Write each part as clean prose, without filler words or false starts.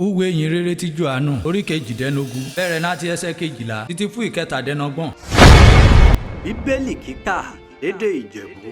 Ìwé ìyìn rere ti Jòhánù orí kejìdínlógún bẹ̀rẹ̀ láti ẹsẹ̀ 12 títí fún ìkẹtàdínlọ́gbọ̀n. Bíbélì kíkà lédè Ìjẹ̀bú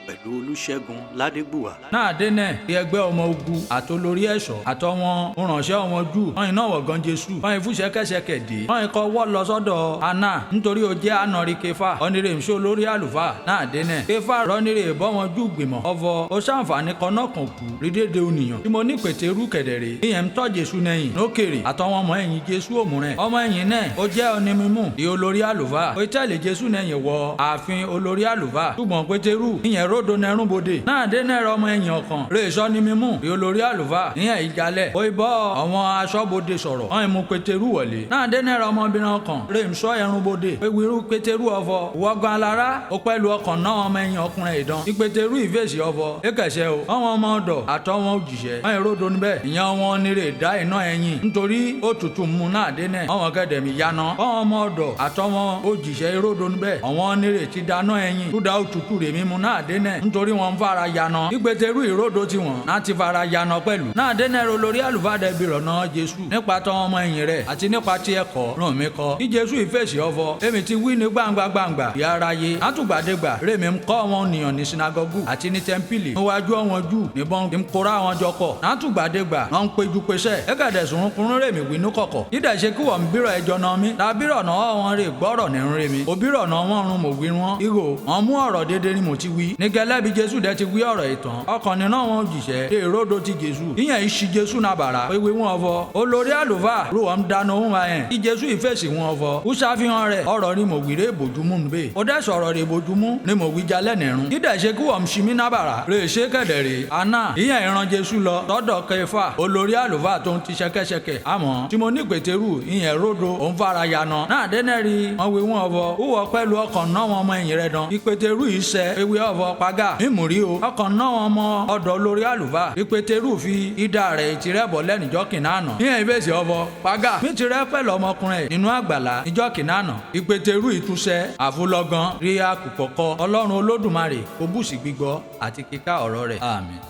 pẹ̀lú Olúṣẹ́gun Ládégbùwà. Náà dénẹ̀ rí ẹgbẹ́ ọmọ ogun àtolórí ẹ̀ṣọ́ àtọwọn ìránṣẹ́ ọmọ Júù wọn iná wọ̀gán Jésù wọn ìfú ṣẹ̀kẹ̀ṣẹ̀kẹ̀ dé wọn ikọ̀ wọ́ lọ sọ́dọ̀ Anna nítorí ó jẹ́ ànàrí Kéfà ọ̀nìrè ń ṣó lórí àlùfáà. Náà dénẹ̀ Kéfà rọ́nìrè bọ́ wọn Júù gbìmọ̀ ọ̀fọ̀ ó ṣàǹfààní kan náà kàn kú rí dédé ònìyàn tí mo ní Pétérù kẹ̀dẹ̀rẹ̀ ìyẹn ń tọ́ Jésù nẹ̀yìn lókèrè àtọwọn ọmọ ẹ̀yìn Jésù òmùrẹ̀ ọmọ ẹ̀yìn náà ó jẹ́ ọni mímú di olórí àlùfáà. Ó tẹ̀lé Jésù nẹ̀yìn wọ ààfin olórí àlùfáà, ṣùgbọ́n Pétérù ìyẹn ródo nẹrúnbodè. Náà dé náà ọmọ ẹ̀yìn ọ̀kan rè sọ ní mímú di olórí àlùfáà ìyẹn ìjálẹ̀ ó bọ́ àwọn aṣọ́bodè sọ̀rọ̀ wọn ìmú Pétérù wọlé. Náà dé náà ọmọbìnrin ọ̀kan rè ń sọ ẹrúnbodè ewìrú Pétérù ọ̀fọ̀ wọ́gán alára ó pẹ̀lú ọkàn náà ọmọ ẹ̀yìn ọkùnrin ìdán ìpétérù ìfèsì ọ̀fọ̀ ekẹsẹ̀ o àwọn ọmọ ọ̀dọ̀ àtọwọn òjìṣẹ́ wọn ìródo níbẹ̀ ìyẹn wọn nírè dá iná ẹ̀yìn nítorí òtútù mú. Náà dé náà àwọn kẹdẹmí yaná àwọn ọmọ ọ̀dọ̀ àtọwọn òjìṣẹ́ ìródo níbẹ̀ àwọn nírè ti dáná ẹ̀yìn túdà òtútù rè mímu. Náà dé náà nítorí wọn ń fara yaná ìpétérù ìródo tiwọn náà ti fara yaná pẹ̀lú. Náà dé náà olórí àlùfáà dẹbi rọ̀nà Jésù nípa tọ́ ọmọ ẹ̀yìn rẹ̀ àti nípa tí ẹ̀kọ́ ràn mí kọ́ kí Jésù ìfèsì ọ̀fọ̀ èmi ti wí ní gbangba gbangba ìyá aráyé látùgbàdégbà rèmi ń kọ́ wọn nìyàn ní sinagogu àti ní tẹ́ḿpìlì níwájú àwọn Júù níbọn ń kóra àwọn jọ pọ̀ látùgbàdégbà wọn ń péjú pésẹ̀ ẹ̀kẹ́dẹ̀ sùnrùnkùnrin rèmi wínú kọ̀kọ̀ dídẹ̀ ṣe kí wọ́n ń bírọ̀ ẹjọ́ náà mi làbírọ̀ náà wọn rè gbọ́rọ̀ nínú rèmi òbírọ̀ náà wọ́n run mò wí wọn ihò wọn mú ọ̀rọ̀ dédé ni mo ti wí ní gẹ́lẹ́ bí Jésù dẹ̀ ti wí ọ̀rọ̀ ìtàn ọkàn nínú àwọn òjìṣẹ́ lè ródo ti Jésù ìyẹn ìṣí Jésù náà bàrà wíwí wọn fọ olórí àlùfáà rò wọn dáná òun wa yẹn kí Jésù ìfèsì wọn fọ ó ṣàfihàn rẹ̀ ọ̀rọ̀ ni mo wí rè bójúmú níbẹ̀ ó dẹ̀ sọ̀rọ̀ rè bójúmú ni mo wí jalẹ̀ nìrun dídẹ̀ ṣe kí wọ́n ṣi mí nábàrà rè ṣe kẹ̀dẹ̀ rè àná ìyẹn ìran Jésù lọ tọ́dọ̀ Kéfà olórí àlùfáà tó ń ti ṣẹ̀kẹ̀ṣẹ̀kẹ̀ àmọ́ tí mo ní Pétérù ìyẹn ródo òun fara yaná náà dẹ́nẹ́rì wọn wí wọn fọ ó wọ pẹ̀lú ọkàn náà wọn ọmọ ẹ̀yìn rẹ̀ dán ìpétérù ìṣẹ́ ewé ọ̀fọ̀ pàgà mímúrí o ọkàn náà wọn ọmọ ọ̀dọ̀ olórí àlùfáà. Ìpétérù fi idà rẹ̀ ìtìrẹ́bọ̀ lẹ́nìjọ́ kìnnàánà ìyẹn ìfèsì ọ̀fọ̀ pàgà mi tirẹ̀ pẹ̀lú ọmọkùnrin nínú àgbàlá níjọ́ kìnnàánà. Ìpétérù ìtúsẹ́ àfúlọ́gán rí àkùkọ̀kọ. Ọlọ́run Olódùmarè kó bùsí gbígbọ́ àti kíká ọ̀rọ̀ rẹ̀. Àmín.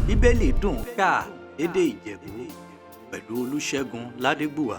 Bíbélì dùn kà lédè Ìjẹ̀bú pẹ̀lú Olúṣẹ́gun Ládégbùwà.